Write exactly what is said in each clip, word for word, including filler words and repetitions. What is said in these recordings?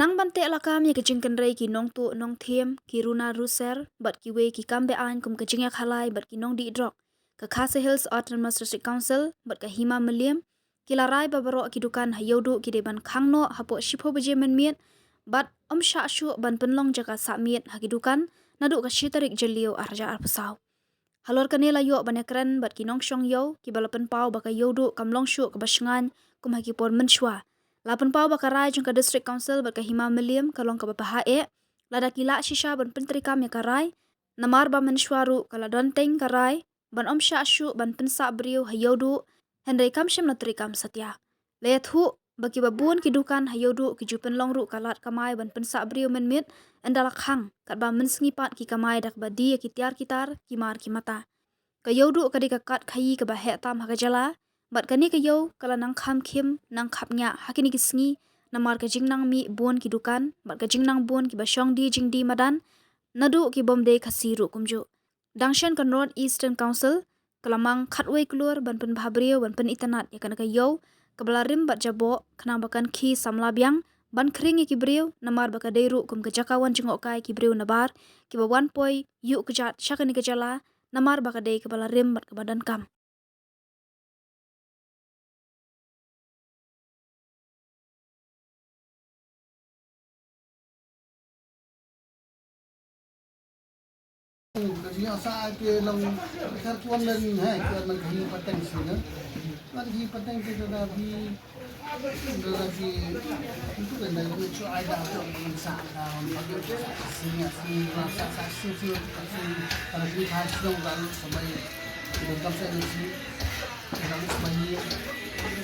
Nang ban teh lakam ïa ka jingkynrei ki nongtuh nongthiem, ki runar ruser bad kiwei ki kam be-aiñ kum ka jingïakhalai bad ki nongdih drok, ka Khasi Hills Autonomous District Council bad ka Hima Mylliem ki la rai ba baroh ki dukan ha Ïewduh ki dei ban khang noh hapoh shiphew baje mynmiet bad ym shah shuh ban pynlong jaka sah miet ha ki dukan naduh ka shi tarik Jylliew ar hajar arphew saw. Halor kane la ïoh ban ïakren bad ki nongshong ïew kiba la pynpaw ba ka Ïewduh kam long shuh kaba shngaiñ kum ha ki por mynshuwa. La pynpaw ba ka rai jong ka District Council bad ka Hima Mylliem ka long kaba bha eh lada ki lah shisha ban pyntreikam ïa ka rai, namar ba mynshuwa ruh ka la don teng ka rai ban ym shah shuh ban pynsah briew ha Ïewduh, hynrei kam shym la treikam satia. La ïathuh ba kiba bun ki dukan ha Ïewduh ki ju pynlong ruh ka lad kamai ban pynsah briew mynmiet ynda la khang, katba mynsngi pat ki kamai da kaba die ïa ki tiar ki tar, ki mar ki mata. Ka Ïewduh ka dei ka kad khaïi kaba heh tam ha ka jylla bad kane ka ïew ka la nang kham khim nang khapngiah ha kine ki sngi namar ka jingnang mih bun ki dukan bad ka jingnang bun kiba shong die jingdie madan naduh ki bym dei Khasi ruh kumjuh. Dang shen ka North Eastern Council ka la mang khatwei klur ban pynbha briew ban pynitynnad ïa kane ka ïew kaba la rim bad jaboh khnang ba kan khie samla biang ban khring ïa ki briew namar ba ka dei ruh kum ka jaka wan jngohkai ki briew nabar kiba wan poi ïuh kjat sha kane ka jylla namar ba ka dei kaba la rim bad kaba donkam. Ka jingïasah ki long, ka kwah leh, ha, ka kwah leh ka hi pateng sini. Ka hi pateng kita dah di, dah di, itu kan dah di cuai dah tu, sa dah, sini, sini, sa, sa, sini, sini, kalau kita sedang lalu sampai kita tak saya sini, lalu sampai ini,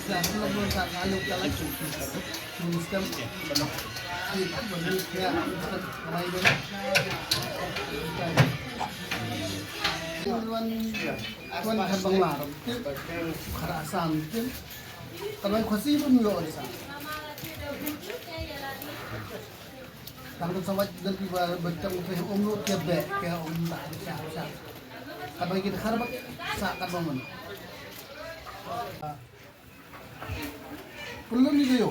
sa, sini, sa, ayo kita lagi. Kullun ni kayo.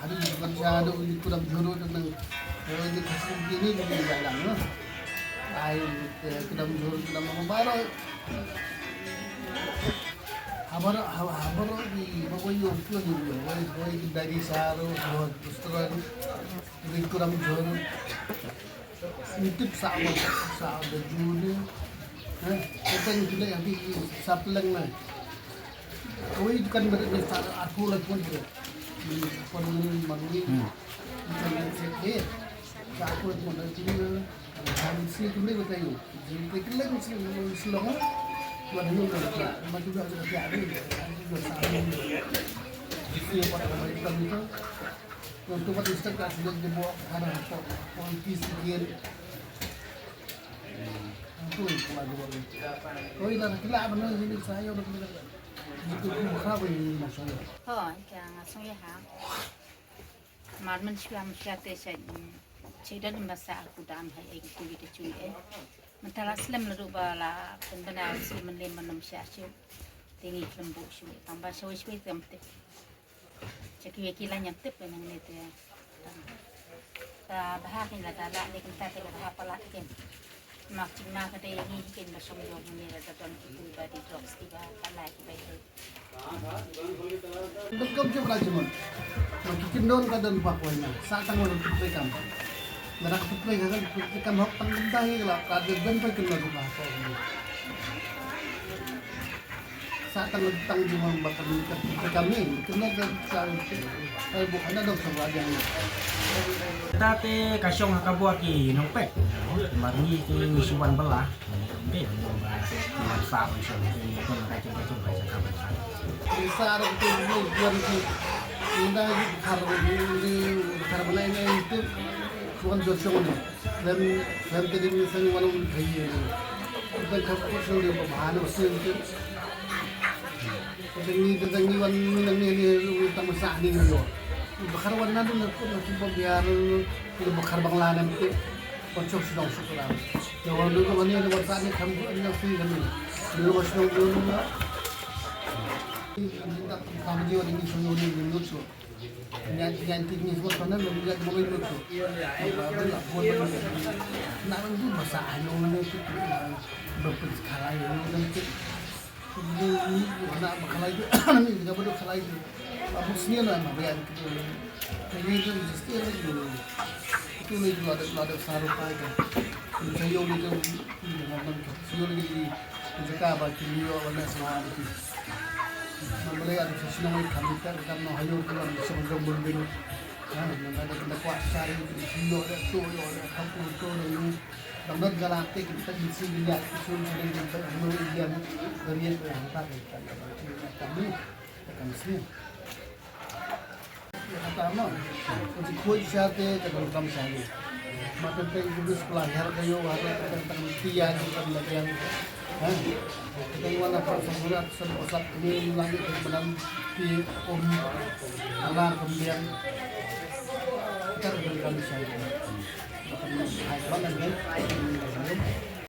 Adu ni kan sa adu ni kudam juru dan nang, eh, ni kasih ni ni ni dalam, eh. Ai, eh, kudam juru kudam apa baru. Habar, habar, habar ni bawa yo pun ni yo. Wai, wai dari saru, yo restoran. Ni kudam juru. Ni tip sa wa sa da juni. Eh, kita ni kita yang di sa peleng na. Kawei dukan beri ni sa aku lagi pun dia. Ni pun ni mari. Hmm. Bukan yang sedih. Sa aku lagi pun dia. Kami sini tu ni kita yuk. Jadi kita lagi sini selama. Buat dulu dah. Maju dah dah. Maju dah. Sini buat kami kita. Nang tu pat instant ka sdang jubok hana pok pok ipis sikit. Nang tu pula jubok ni. Koi la kila bana sini sayo bana. Jitu ku khab ni masalah. Ho, ka nga song ya ha. Mar men shwa men shwa te sha. Che don masa aku dam hai ai ku wi te chui eh. Mentala slem la ruba la pen bana si men lem manam sha shu. Tingi lembu shu. Tamba shwa shwa tem te. Cha kiwei ki la ñiam tip nangne te. Ta bha kin la da la ne kin ta te la bha palat kin. Mak ching ma ka te ngi kin ba shong jong ngi la da don ki tu ba di drops ki ba palat ki ba. Dum kam jong la jumon. Mak ki kin don ka don pa ko na. Sa tang wal tu kam. Ba rak tu ka kan tu kam hok tang da hi la ka don pa kin la pa ko. Sa tang tang jumang ba kami ka kami kena ka sa ai bu ana dong sa ba jang. Ta te ka shong ha ka bor ki nongpek. Mar ngi ki ngi suwan bala. Te ba ba sa ba shong ki ko ka jong ka jong ka jong ka ba. Ni sa ro ki ni buan ki. Inda ki khar ni khar bala ni tu. Suwan jo shong ni. Lem, lem te ding seng wan un thei ye. Te khap ko seng de ba bha no seng te. Te ding ni, te ding ni wan ni nang ni ni tang sa ni yo. Ba khar wan na dun ko na sum ba biar ni ba khar bang la nem te. Ko chok sdong suk ram. Yo wan du ko wan ni wan sa ni kham ko ni seng ni. Ni wan sdong du ni. Tam jio ni sung ni ni lut so. Nya nya ti ni so kan na nya mo lut so. Ba ba la bo na. Na ngi ba sa ai lo na ti. Ba pun khalai lo na ti. Ni ni na ba khalai ni ni ba do khalai. Ba mo sni na ma ba ya ti. Ni ni just ni ni. Itu ni dua ada dua ada saru kai kan. Ni saya ni tu ni mana tu. Saya ni ni jaka ba ki ni wa na sama ni. Nang bele ada sesi nang ikan ikan ikan nang hayo tu kan bisa menggembung dulu. Ha, nang ada kena kuat cari sio deh tu yo deh kampung tu deh ni. Nang nang galak tik kita bisi dia sun sun dia tak mau dia dari yang tak kita kami akan sini. Kata ma, kunci kuat sate ka dong kam sate. Mata teng kudus pelahir kayu, mata teng teng tia di kam lagi. Ha? Teng wana pa samurat sem osat ni lagi ke menang di om ala kemudian. Kita dong kam sate. Hai mana ni?